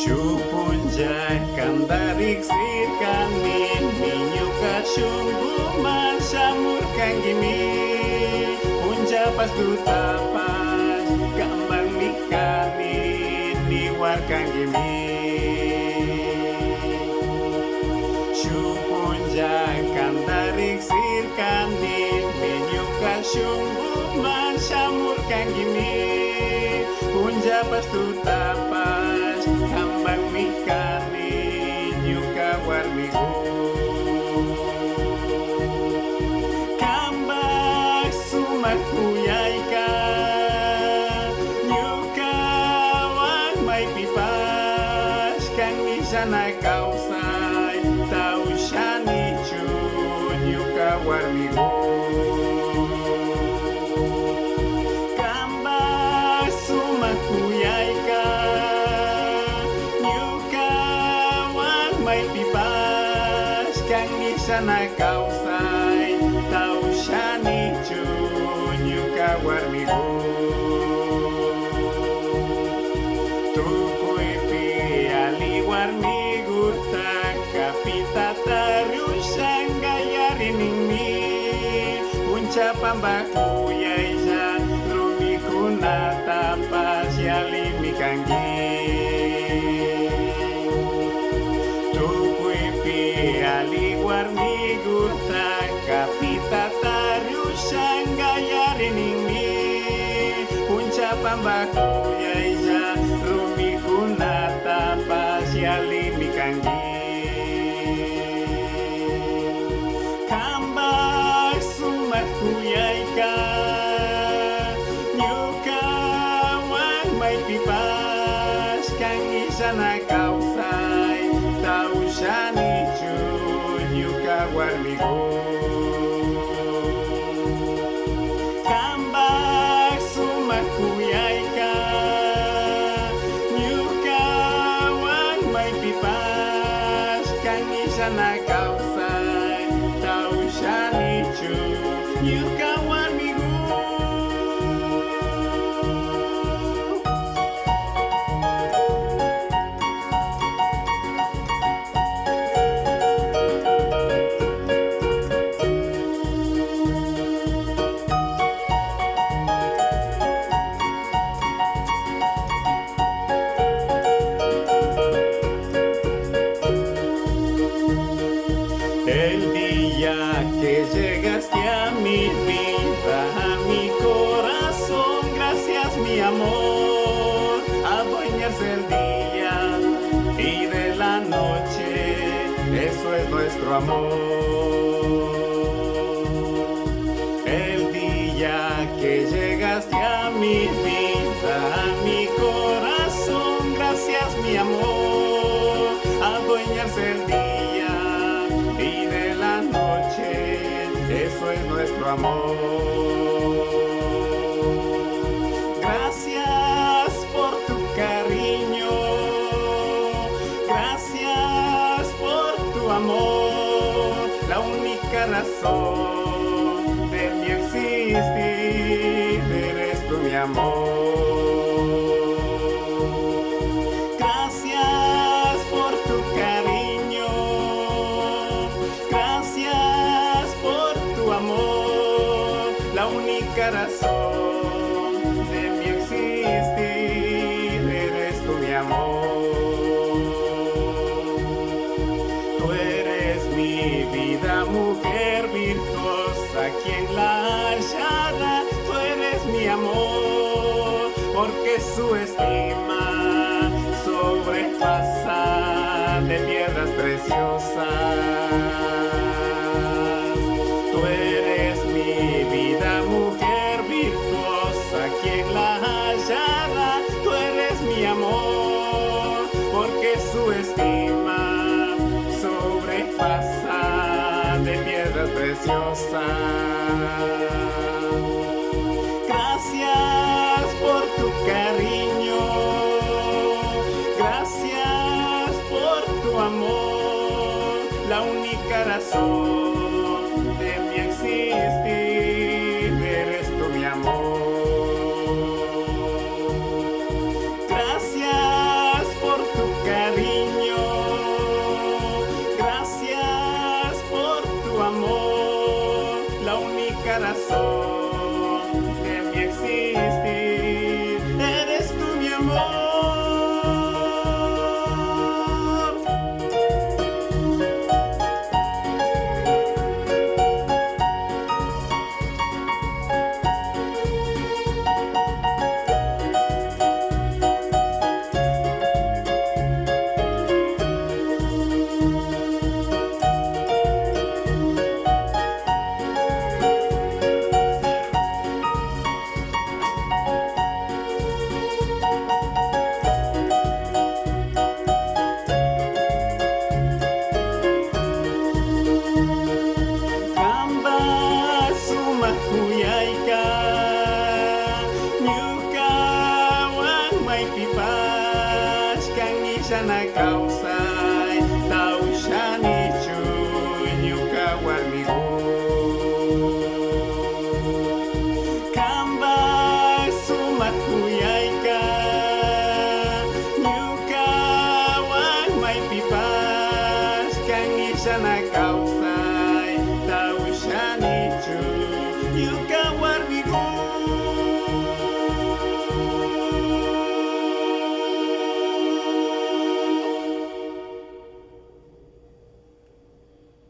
Shupunlla kanda riksirkani, ñuka shunkuman shamurkankimi. Punllapash tutapash kanpakmi kani niwarkankimi. Shuk punlla kanda riksirkani, ñuka shunkuman shamurkankimi. Punllapash tutapash kanpakmi kani ñuka warmigu. Kanpak sumak kuyayka ñukawan maypipash kan millana kawsay tawshanichu ñuka warmigu. Kanpak sumak kuyayka ñukawan maypipash kan millana kawsay tawshanichu ñuka warmigu. Tukuypi alli warmiguta kapitata rushanka yarininmi. Punchapamba kuyaylla rumikunatapash yallimi kanki. Tukuypi alli warmiguta kapitata rushanka yarininmi. Punchapamba kuyaylla rumikunatapash yallimi kanki. Kanpak sumak kuyayka ñukawan maypipash kan illana kawsay tawshanichu ñuka warmigu. Kanpak sumak kuyayka ñukawan maypipash kan illana kawsay tawshanichu ñuka warmigu. El día que llegaste a mi vida, a mi corazón, gracias mi amor, adueñarse el día y de la noche, eso es nuestro amor. El día que llegaste a mi vida, a mi corazón, gracias mi amor, adueñarse el día y de la noche, eso es nuestro amor. Gracias por tu cariño, gracias por tu amor, la única razón de mi existir eres tú, mi amor. Gracias por tu cariño, gracias por tu amor, la única razón de mi existir eres tú, mi amor. Sobrepasa de piedras preciosas. Tú eres mi vida, mujer virtuosa, quien la hallará. Tú eres mi amor, porque su estima sobrepasa de piedras preciosas. Gracias por tu cariño, gracias por tu amor, la única razón de mi existir eres tú, mi amor. Gracias por tu cariño, gracias por tu amor, la única razón de mi existir eres tú, mi amor. Kamba sumak kuyayka, ñukawan maypipash kanillana kawsay tawshanichu ñuka warmigu. Kamba sumak kuyayka, ñukawan maypipash kanillana kawsay tawshanichu.